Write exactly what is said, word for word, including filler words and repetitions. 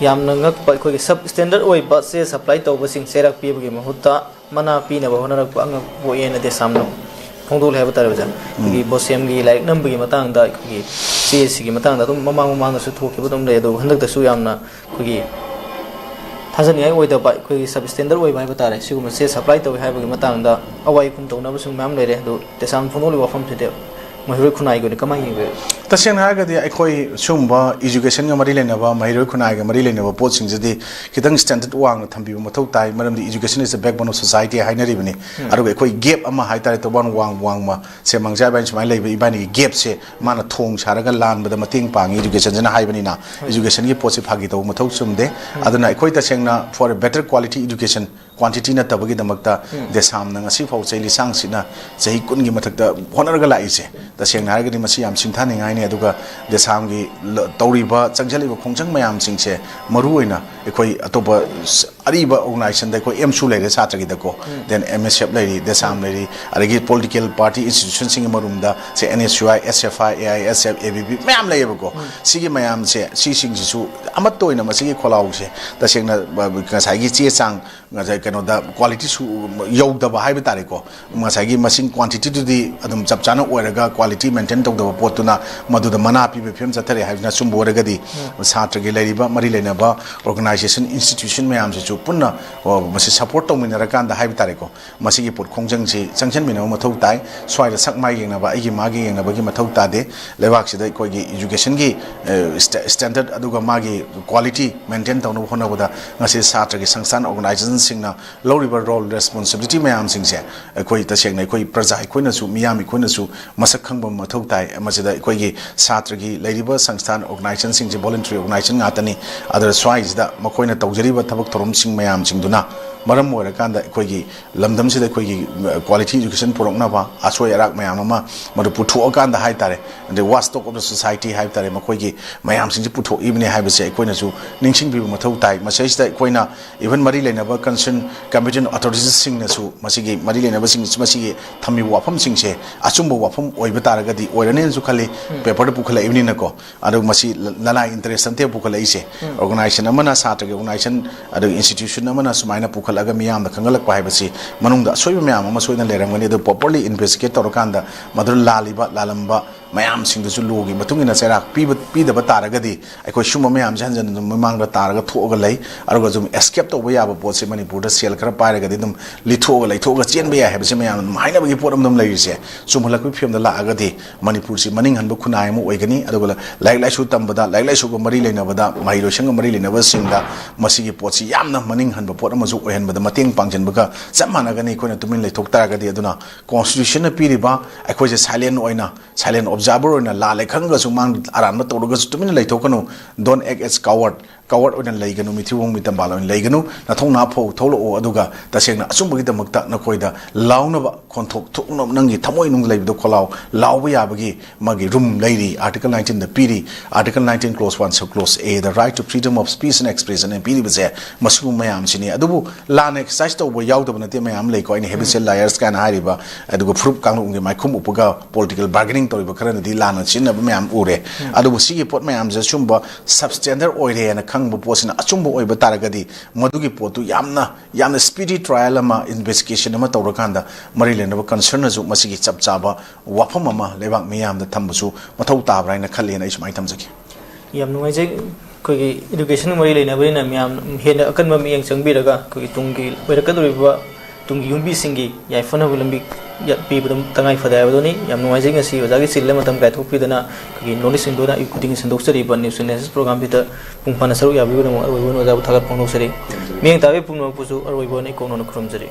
ꯌꯥꯝꯅ ꯉꯛꯄ, ꯑꯩꯈꯣꯏꯒꯤ ꯁꯕ ꯁ꯭ꯇꯦꯟꯗꯔꯠ ꯑꯣꯏꯕ ꯆꯦ ꯁꯄ꯭ꯂꯥꯏ ꯇꯧꯕꯁꯤꯡ ꯆꯩꯔꯥꯛ ꯄꯤꯕꯒꯤ ꯃꯍꯨꯠꯇ ꯃꯅꯥ ꯄꯤꯅꯕ ꯍꯣꯠꯅꯔꯛꯄ ꯑꯉꯛꯄ ꯄꯣꯛꯑꯦꯅ ꯗꯦꯁꯥꯝꯅ ꯐꯣꯡꯗꯣꯛꯂꯦ ꯍꯥꯏꯕ ꯇꯥꯔꯦ ꯑꯣꯖꯥ꯫ ꯑꯩꯈꯣꯏꯒꯤ ꯕꯣꯁꯦꯝꯒꯤ ꯂꯥꯏꯔꯤꯛ ꯅꯝꯕꯒꯤ ꯃꯇꯥꯡꯗ, ꯑꯩꯈꯣꯏꯒꯤ ꯆꯦ ꯑꯁꯤꯒꯤ ꯃꯇꯥꯡꯗ ꯑꯗꯨꯝ ꯃꯃꯥꯡ ꯃꯃꯥꯡꯗꯁꯨ ꯊꯣꯛꯈꯤꯕ ꯑꯗꯨꯝ ꯂꯩ, ꯑꯗꯨꯕꯨ ꯍꯟꯗꯛꯇꯁꯨ ꯌꯥꯝꯅ ꯑꯩꯈꯣꯏꯒꯤ ꯊꯥꯖꯅꯤꯡꯉꯥꯏ ꯑꯣꯏꯗꯕ, ꯑꯩꯈꯣꯏꯒꯤ ꯁꯕ ꯁ꯭ꯇꯦꯟꯗꯔꯠ ꯑꯣꯏꯕ ꯍꯥꯏꯕ ꯇꯥꯔꯦ, ꯁꯤꯒꯨꯝꯕ ꯆꯦ ꯁꯄ꯭ꯂꯥꯏ ꯇꯧꯏ ꯍꯥꯏꯕꯒꯤ ꯃꯇꯥꯡꯗ ꯑꯋꯥꯏ ꯑꯈꯨꯝ ꯇꯧꯅꯕꯁꯨ ꯃꯌꯥꯝ ꯂꯩꯔꯦ꯫ ꯑꯗꯨ ꯗꯦꯁꯥꯝ ꯐꯣꯡꯗꯣꯛꯂꯤꯕ ꯋꯥꯐꯝꯁꯤꯗꯤ ꯃꯍꯩꯔꯣꯏ ꯈꯨꯟꯅꯥꯏꯒꯤ ꯑꯣꯏꯅ ꯀꯃꯥꯏꯅ ꯌꯦꯡꯕꯤꯕꯒꯦ? ꯇꯁꯦꯡꯅ ꯍꯥꯏꯔꯒꯗꯤ ꯑꯩꯈꯣꯏ ꯁꯤꯒꯨꯝꯕ ꯏꯖꯨꯀꯦꯁꯟꯒ ꯃꯔꯤ ꯂꯩꯅꯕ, ꯃꯍꯩꯔꯣꯏ ꯈꯨꯟꯅꯥꯏꯒ ꯃꯔꯤ ꯂꯩꯅꯕ ꯄꯣꯠꯁꯤꯡꯁꯤꯗꯤ ꯈꯤꯇꯪ ꯁ꯭ꯇꯦꯟꯗꯔꯠ ꯋꯥꯡꯅ ꯊꯝꯕꯤꯕ ꯃꯊꯧ ꯇꯥꯏ꯫ ꯃꯔꯝꯗꯤ education is the backbone of society ꯍꯥꯏꯅꯔꯤꯕꯅꯤ꯫ ꯑꯗꯨꯒ ꯑꯩꯈꯣꯏ ꯒꯦꯞ ꯑꯃ ꯍꯥꯏ ꯇꯥꯔꯦ, ꯇꯣꯕꯥꯟ ꯋꯥꯡ ꯋꯥꯡꯃ ꯁꯦ, ꯃꯥꯡꯖꯥ ꯏꯕꯥꯅꯤ ꯁꯨꯃꯥꯏꯅ ꯂꯩꯕ ꯏꯕꯥꯅꯤꯒꯤ ꯒꯦꯞꯁꯦ ꯃꯥꯅ ꯊꯣꯡ ꯁꯥꯔꯒ ꯂꯥꯟꯕꯗ ꯃꯇꯦꯡ ꯄꯥꯡꯉꯤ ꯏꯖꯨꯀꯦꯁꯟꯁꯤꯅ ꯍꯥꯏꯕꯅꯤꯅ꯫ ꯏꯖꯨꯀꯦꯁꯟꯒꯤ ꯄꯣꯠꯁꯤ ꯐꯥꯒꯤ ꯇꯧꯕ ꯃꯊꯧ ꯆꯨꯝꯗꯦ꯫ ꯑꯗꯨꯅ ꯑꯩꯈꯣꯏ ꯇꯁꯦꯡꯅ for a better quality education, quantity ꯅꯠꯇꯕꯒꯤꯗꯃꯛꯇ ꯗꯦꯁꯥꯝꯅ ꯉꯁꯤ ꯐꯥꯎ ꯆꯍꯤ ꯂꯤꯁꯥꯡ ꯁꯤꯠꯅ ꯆꯍꯤ ꯀꯨꯟꯒꯤ ꯃꯊꯛꯇ ꯍꯣꯠꯅꯔꯒ ꯂꯥꯛꯏꯁꯦ, ꯇꯁꯦꯡꯅ ꯍꯥꯏꯔꯒꯗꯤ ꯃꯁꯤ ꯌꯥꯝ ꯁꯤꯡꯊꯥꯅꯤꯡꯉꯥꯏꯅꯤ꯫ ꯑꯗꯨꯒ ꯗꯦꯁꯥꯝꯒꯤ ꯇꯧꯔꯤꯕ, ꯆꯪꯁꯤꯜꯂꯤꯕ ꯈꯣꯡꯖꯪ ꯃꯌꯥꯝꯁꯤꯡꯁꯦ, ꯃꯔꯨ ꯑꯣꯏꯅ ꯑꯩꯈꯣꯏ ꯑꯇꯣꯞꯄ ꯑꯔꯤꯕ ꯑꯣꯔꯒꯅꯥꯏꯖꯦꯁꯟꯗ ꯑꯩꯈꯣꯏ ꯑꯦꯝꯁꯨ ꯂꯩꯔꯦ, ꯁꯥꯇ꯭ꯔꯒꯤꯗꯀꯣ, then ꯑꯦꯝ ꯑꯦꯁ ꯑꯦꯐ ꯂꯩꯔꯤ, ꯗꯦꯁꯥꯝ ꯂꯩꯔꯤ, ꯑꯗꯒꯤ ꯄꯣꯂꯤꯇꯤꯀꯦꯜ ꯄꯥꯔꯇꯤ ꯏꯟꯁꯇꯤꯇ꯭ꯌꯨꯁꯟꯁꯤꯡꯒꯤ ꯃꯔꯨꯝꯗ ꯁꯦ, N S U I, S F I, A I S F, A B P ꯃꯌꯥꯝ ꯂꯩꯌꯦꯕꯀꯣ꯫ ꯁꯤꯒꯤ ꯃꯌꯥꯝꯁꯦ, ꯁꯤꯁꯤꯡꯁꯤꯁꯨ ꯑꯃꯠꯇ ꯑꯣꯏꯅ ꯃꯁꯤꯒꯤ ꯈꯣꯜꯂꯥꯎꯁꯦ ꯇꯁꯦꯡꯅ ꯉꯁꯥꯏꯒꯤ ꯆꯦ ꯆꯥꯡ, ꯉꯁꯥꯏ ꯀꯩꯅꯣꯗ ꯀ꯭ꯋꯥꯂꯤꯇꯤꯁꯨ ꯌꯧꯗꯕ ꯍꯥꯏꯕ ꯇꯥꯔꯦꯀꯣ꯫ ꯉꯁꯥꯏꯒꯤ ꯃꯁꯤꯡ, ꯀ꯭ꯋꯥꯟꯇꯤꯇꯤꯗꯨꯗꯤ ꯑꯗꯨꯝ ꯆꯞ ꯆꯥꯅ ꯑꯣꯏꯔꯒ ꯀ꯭ꯋꯥꯂꯤꯇꯤ ꯃꯦꯟꯇꯦꯟ ꯇꯧꯗꯕ ꯄꯣꯠꯇꯨꯅ ꯃꯗꯨꯗ ꯃꯅꯥ ꯄꯤꯕ ꯐꯤꯕꯝ ꯆꯠꯊꯔꯦ ꯍꯥꯏꯕꯁꯤꯅ ꯑꯆꯨꯝꯕ ꯑꯣꯏꯔꯒꯗꯤ, ꯁꯥꯇ꯭ꯔꯒꯤ ꯂꯩꯔꯤꯕ ꯃꯔꯤ ꯂꯩꯅꯕ ꯑꯣꯔꯒꯅꯥꯏꯖꯦꯁꯟ, ꯏꯟꯁꯇꯤꯇ꯭ꯌꯨꯁꯟ ꯃꯌꯥꯝꯁꯤꯁꯨ ꯄꯨꯟꯅ, ꯑꯣ, ꯃꯁꯤ ꯁꯄꯣꯔꯠ ꯇꯧꯃꯤꯟꯅꯔꯀꯥꯟꯗ ꯍꯥꯏꯕ ꯇꯥꯔꯦꯀꯣ, ꯃꯁꯤꯒꯤ ꯄꯣꯠ ꯈꯣꯡꯖꯪꯁꯤ ꯆꯪꯁꯤꯟꯃꯤꯟꯅꯕ ꯃꯊꯧ ꯇꯥꯏ꯫ ꯁ꯭ꯋꯥꯏꯗ ꯁꯛ ꯃꯥꯏ ꯌꯦꯡꯅꯕ, ꯑꯩꯒꯤ ꯃꯥꯒꯤ ꯌꯦꯡꯅꯕꯒꯤ ꯃꯊꯧ ꯇꯥꯗꯦ꯫ ꯂꯩꯕꯥꯛꯁꯤꯗ ꯑꯩꯈꯣꯏꯒꯤ ꯏꯖꯨꯀꯦꯁꯟꯒꯤ, ꯑꯦ, ꯁ꯭ꯇꯦ-, ꯁ꯭ꯇꯦꯟꯗꯔꯠ ꯑꯗꯨꯒ ꯃꯥꯒꯤ ꯀ꯭ꯋꯥꯂꯤꯇꯤ ꯃꯦꯟꯇꯦꯟ ꯇꯧꯅꯕ ꯍꯣꯠꯅꯕꯗ ꯉꯁꯤ ꯁꯥꯇ꯭ꯔꯒꯤ ꯁꯪꯁꯊꯥꯟ, ꯑꯣꯔꯒꯅꯥꯏꯖꯦꯁꯟꯁꯤꯡꯅ ꯂꯧꯔꯤꯕ ꯔꯣꯜ, ꯔꯦꯁꯄꯣꯟꯁꯤꯕꯤꯂꯤꯇꯤ ꯃꯌꯥꯝꯁꯤꯡꯁꯦ ꯑꯩꯈꯣꯏ ꯇꯁꯦꯡꯅ ꯑꯩꯈꯣꯏ ꯄ꯭ꯔꯖꯥ ꯑꯩꯈꯣꯏꯅꯁꯨ, ꯃꯤꯌꯥꯝ ꯑꯩꯈꯣꯏꯅꯁꯨ ꯃꯁꯛ ꯈꯪꯕ ꯃꯊꯧ ꯇꯥꯏ꯫ ꯃꯁꯤꯗ ꯑꯩꯈꯣꯏꯒꯤ ꯁꯥꯇ꯭ꯔꯒꯤ ꯂꯩꯔꯤꯕ ꯁꯪꯁꯊꯥꯟ, ꯑꯣꯔꯒꯅꯥꯏꯖꯦꯁꯟꯁꯤꯡꯁꯦ ꯚꯣꯂꯨꯟꯇꯔꯤ ꯑꯣꯔꯒꯅꯥꯏꯖꯦꯁꯟ ꯉꯥꯛꯇꯅꯤ꯫ ꯑꯗꯨꯗ ꯁ꯭ꯋꯥꯏꯁꯤꯗ ꯃꯈꯣꯏꯅ ꯇꯧꯖꯔꯤꯕ ꯊꯕꯛ ꯊꯧꯔꯝꯁꯤꯡ ꯃꯌꯥꯝꯁꯤꯡꯗꯨꯅ ꯃꯔꯝ ꯑꯣꯏꯔꯀꯥꯟꯗ ꯑꯩꯈꯣꯏꯒꯤ ꯂꯝꯗꯝꯁꯤꯗ ꯑꯩꯈꯣꯏꯒꯤ quality education ꯄꯨꯔꯛꯅꯕ, ꯑꯁꯣꯏ ꯑꯔꯥꯛ ꯃꯌꯥꯝ ꯑꯃ ꯃꯗꯨ ꯄꯨꯊꯣꯛꯑꯀꯥꯟꯗ ꯍꯥꯏ ꯇꯥꯔꯦ, ꯑꯗꯩ watchdog of the society ꯍꯥꯏꯕ ꯇꯥꯔꯦ, ꯃꯈꯣꯏꯒꯤ ꯃꯌꯥꯝꯁꯤꯡꯁꯤ ꯄꯨꯊꯣꯛꯏꯕꯅꯤ ꯍꯥꯏꯕꯁꯦ ꯑꯩꯈꯣꯏꯅꯁꯨ ꯅꯤꯡꯁꯤꯡꯕꯤꯕ ꯃꯊꯧ ꯇꯥꯏ꯫ ꯃꯁꯤꯗꯩꯁꯤꯗ ꯑꯩꯈꯣꯏꯅ even ꯃꯔꯤ ꯂꯩꯅꯕ concern competent authorities ꯁꯤꯡꯅꯁꯨ ꯃꯁꯤꯒꯤ ꯃꯔꯤ ꯂꯩꯅꯕꯁꯤꯡ ꯃꯁꯤꯒꯤ ꯊꯝꯃꯤꯕ ꯋꯥꯐꯝꯁꯤꯡꯁꯦ ꯑꯆꯨꯝꯕ ꯋꯥꯐꯝ ꯑꯣꯏꯕ ꯇꯥꯔꯒꯗꯤ, ꯑꯣꯏꯔꯅꯦꯅꯁꯨ ꯈꯜꯂꯤ, paper ꯗ ꯄꯨꯈꯠꯂꯛꯏꯕꯅꯤꯅꯀꯣ꯫ ꯑꯗꯨ ꯃꯁꯤ ꯂ-, ꯂꯅꯥꯏ interest ꯅꯠꯇꯦ ꯄꯨꯈꯠꯂꯛꯏꯁꯦ꯫ Organization ꯑꯃꯅ, ꯁꯥꯇ꯭ꯔꯒꯤ organization, ꯑꯗꯨꯒ institution ꯑꯃꯅ ꯁꯨꯃꯥꯏꯅ ꯄꯨꯈꯠꯂꯛꯑꯒ ꯃꯤꯌꯥꯝꯗ ꯈꯪꯍꯜꯂꯛꯄ ꯍꯥꯏꯕꯁꯤ ꯃꯅꯨꯡꯗ ꯑꯁꯣꯏꯕ ꯃꯌꯥꯝ ꯑꯃ ꯁꯣꯏꯗꯅ ꯂꯩꯔꯝꯒꯅꯤ꯫ ꯑꯗꯨ properly investigate ꯇꯧꯔꯀꯥꯟꯗ ꯃꯗꯨꯗ ꯂꯥꯜꯂꯤꯕ, ꯂꯥꯜꯂꯝꯕ ꯃꯌꯥꯝꯁꯤꯡꯗꯨꯁꯨ law ꯒꯤ ꯃꯇꯨꯡ ꯏꯟꯅ ꯆꯩꯔꯥꯛ ꯄꯤꯕ, ꯄꯤꯗꯕ ꯇꯥꯔꯒꯗꯤ ꯑꯩꯈꯣꯏ ꯁꯨꯝꯕ ꯃꯌꯥꯝꯁꯦ ꯍꯟꯖꯟ ꯍꯟꯖꯟ ꯃꯃꯥꯡꯗ ꯇꯥꯔꯒ ꯊꯣꯛꯑꯒ ꯂꯩ꯫ ꯑꯗꯨꯒ ꯑꯗꯨꯝ escape ꯇꯧꯕ ꯌꯥꯕ ꯄꯣꯠꯁꯦ ꯃꯅꯤꯄꯨꯔꯗ ꯁꯦꯜ ꯈꯔ ꯄꯥꯏꯔꯒꯗꯤ ꯑꯗꯨꯝ ꯂꯤꯊꯣꯛꯑꯒ ꯂꯩꯊꯣꯛꯑꯒ ꯆꯦꯟꯕ ꯌꯥꯏ ꯍꯥꯏꯕꯁꯦ ꯃꯌꯥꯝꯅ ꯑꯗꯨꯝ ꯍꯥꯏꯅꯕꯒꯤ ꯄꯣꯠ ꯑꯃ ꯑꯗꯨꯝ ꯂꯩꯔꯤꯁꯦ꯫ ꯆꯨꯝꯍꯜꯂꯛꯄꯒꯤ ꯐꯤꯕꯝꯗ ꯂꯥꯛꯑꯒꯗꯤ ꯃꯅꯤꯄꯨꯔꯁꯤ ꯃꯅꯤꯡ ꯍꯟꯕ ꯈꯨꯟꯅꯥꯏ ꯑꯃ ꯑꯣꯏꯒꯅꯤ꯫ ꯑꯗꯨꯒ ꯂꯥꯏꯔꯤꯛ ꯂꯥꯏꯁꯨ ꯇꯝꯕꯗ, ꯂꯥꯏꯔꯤꯛ ꯂꯥꯏꯁꯨꯒ ꯃꯔꯤ ꯂꯩꯅꯕꯗ, ꯃꯍꯩꯔꯣꯏꯁꯪꯒ ꯃꯔꯤ ꯂꯩꯅꯕꯁꯤꯡꯗ ꯃꯁꯤꯒꯤ ꯄꯣꯠꯁꯤ ꯌꯥꯝꯅ ꯃꯅꯤꯡ ꯍꯟꯕ ꯄꯣꯠ ꯑꯃꯁꯨ ꯑꯣꯏꯍꯟꯕꯗ ꯃꯇꯦꯡ ꯄꯥꯡꯁꯤꯟꯕꯒ ꯆꯞ ꯃꯥꯟꯅꯒꯅꯤ, ꯑꯩꯈꯣꯏꯅ ꯇꯨꯃꯤꯟ ꯂꯩꯊꯣꯛ ꯇꯥꯔꯒꯗꯤ꯫ ꯑꯗꯨꯅ constitution ꯅ ꯄꯤꯔꯤꯕ ꯑꯩꯈꯣꯏꯁꯦ silent ꯑꯣꯏꯅ, silent observer ꯑꯣꯏꯅ, ꯂꯥꯜꯂꯦ ꯈꯪꯉꯒꯁꯨ, ꯃꯥꯡ ꯑꯔꯥꯟꯕ ꯇꯧꯔꯒꯁꯨ ꯇꯨꯃꯤꯟꯅ ꯂꯩꯊꯣꯛꯀꯅꯨ꯫ Don't act as coward꯫ Coward ꯑꯣꯏꯅ ꯂꯩꯒꯅꯨ, ꯃꯤꯊꯤꯕꯣꯡ ꯃꯤꯇꯝꯕꯥꯜ ꯑꯣꯏꯅ ꯂꯩꯒꯅꯨ꯫ ꯅꯊꯧꯅꯥ ꯐꯧ ꯊꯣꯛꯂꯛꯑꯣ, ꯑꯗꯨꯒ ꯇꯁꯦꯡꯅ ꯑꯆꯨꯝꯕꯒꯤꯗꯃꯛꯇ ꯅꯈꯣꯏꯗ ꯂꯥꯎꯅꯕ ꯈꯣꯟꯊꯣꯛ ꯊꯣꯛꯅꯕ, ꯅꯪꯒꯤ ꯊꯃꯣꯏ ꯅꯨꯡ ꯂꯩꯕꯗꯣ ꯈꯣꯜꯂꯥꯎ, ꯂꯥꯎꯕ ꯌꯥꯕꯒꯤ ꯃꯥꯒꯤ room ꯂꯩꯔꯤ꯫ Article nineteen ꯗ ꯄꯤꯔꯤ, Article nineteen clause one sub clause A the right to freedom of speech and expression ꯍꯥꯏꯅ ꯄꯤꯔꯤꯕꯁꯦ ꯃꯁꯤꯒꯨꯝꯕ ꯃꯌꯥꯝꯁꯤꯅꯤ꯫ ꯑꯗꯨꯕꯨ ꯂꯥꯟꯅ exercise ꯇꯧꯕ ꯌꯥꯎꯗꯕ ꯅꯠꯇꯦ, ꯃꯌꯥꯝ ꯂꯩꯀꯣ꯫ ꯑꯩꯅ habitual liars ꯀꯥꯏꯅ ꯍꯥꯏꯔꯤꯕ, ꯑꯗꯨꯒ ꯐꯨꯔꯨꯞ ꯀꯥꯡꯂꯨꯞꯒꯤ ꯃꯥꯏꯈꯨꯝ ꯎꯞꯄꯒ political bargaining ꯇꯧꯔꯤꯕ ꯈꯔꯅꯗꯤ ꯂꯥꯟꯅ ꯁꯤꯖꯤꯟꯅꯕ ꯃꯌꯥꯝ ꯎꯔꯦ꯫ ꯑꯗꯨꯕꯨ ꯁꯤꯒꯤ ꯄꯣꯠ ꯃꯌꯥꯝꯁꯦ ꯑꯆꯨꯝꯕ substandard ꯑꯣꯏꯔꯦꯅ ꯈꯪꯕ ꯄꯣꯠꯁꯤꯅ ꯑꯆꯨꯝꯕ ꯑꯣꯏꯕ ꯇꯥꯔꯒꯗꯤ ꯃꯗꯨꯒꯤ ꯄꯣꯠꯇꯨ ꯌꯥꯝꯅ, ꯌꯥꯝꯅ speedy trial ꯑꯃ, investigation ꯑꯃ ꯇꯧꯔꯀꯥꯟꯗ ꯃꯔꯤ ꯂꯩꯅꯕ concern ꯅꯁꯨ ꯃꯁꯤꯒꯤ ꯆꯞ ꯆꯥꯕ ꯋꯥꯐꯝ ꯑꯃ ꯂꯩꯕꯥꯛ ꯃꯤꯌꯥꯝꯗ ꯊꯝꯕꯁꯨ ꯃꯊꯧ ꯇꯥꯕ꯭ꯔꯥ ꯍꯥꯏꯅ ꯈꯜꯂꯦꯅ ꯑꯩ ꯁꯨꯃꯥꯏꯅ ꯊꯝꯖꯒꯦ꯫ ꯌꯥꯝ ꯅꯨꯡꯉꯥꯏꯖꯩ꯫ ꯑꯩꯈꯣꯏꯒꯤ education ꯒ ꯃꯔꯤ ꯂꯩꯅꯕꯅꯤꯅ ꯃꯌꯥꯝ ꯍꯦꯟꯅ ꯑꯀꯟꯕ ꯃꯤꯠꯌꯦꯡ ꯆꯪꯕꯤꯔꯒ ꯑꯩꯈꯣꯏꯒꯤ ꯇꯨꯡꯒꯤ ꯑꯣꯏꯔꯛꯀꯗꯧꯔꯤꯕ ꯇꯨꯡꯒꯤ ꯌꯨꯝꯕꯤꯁꯤꯡꯒꯤ ꯌꯥꯏꯐꯅꯕ ꯂꯝꯕꯤ ꯌꯥꯠ-, ꯄꯤꯕꯗꯨ ꯇꯉꯥꯏ ꯐꯗꯦ ꯍꯥꯏꯕꯗꯨꯅꯤ꯫ ꯌꯥꯝ ꯅꯨꯡꯉꯥꯏꯖꯩ ꯉꯁꯤ ꯑꯣꯖꯥꯒꯤ ꯆꯤꯜꯂꯦ ꯃꯇꯝ ꯀꯥꯏꯊꯣꯛꯄꯤꯗꯅ ꯑꯩꯈꯣꯏꯒꯤ North East India ꯗ ꯑꯌꯨꯛ ꯈꯨꯗꯤꯡꯒꯤ ꯁꯟꯗꯣꯛꯆꯔꯤꯕ news analysis program ꯁꯤꯗ ꯄꯨꯡ ꯐꯥꯅ ꯁꯔꯨꯛ ꯌꯥꯕꯤꯕꯒꯤꯗꯃꯛ ꯑꯔꯣꯏꯕ ꯑꯣꯏꯅ ꯑꯣꯖꯥꯕꯨ ꯊꯥꯒꯠꯄ ꯐꯣꯡꯗꯣꯛꯆꯔꯤ꯫ ꯃꯤꯠꯌꯦꯡ ꯇꯥꯕꯤ ꯄꯨꯝꯅꯃꯛꯄꯨꯁꯨ ꯑꯔꯣꯏꯕ ꯑꯣꯏꯅ ꯏꯀꯣꯛꯅꯅ ꯈꯨꯔꯨꯝꯖꯔꯤ꯫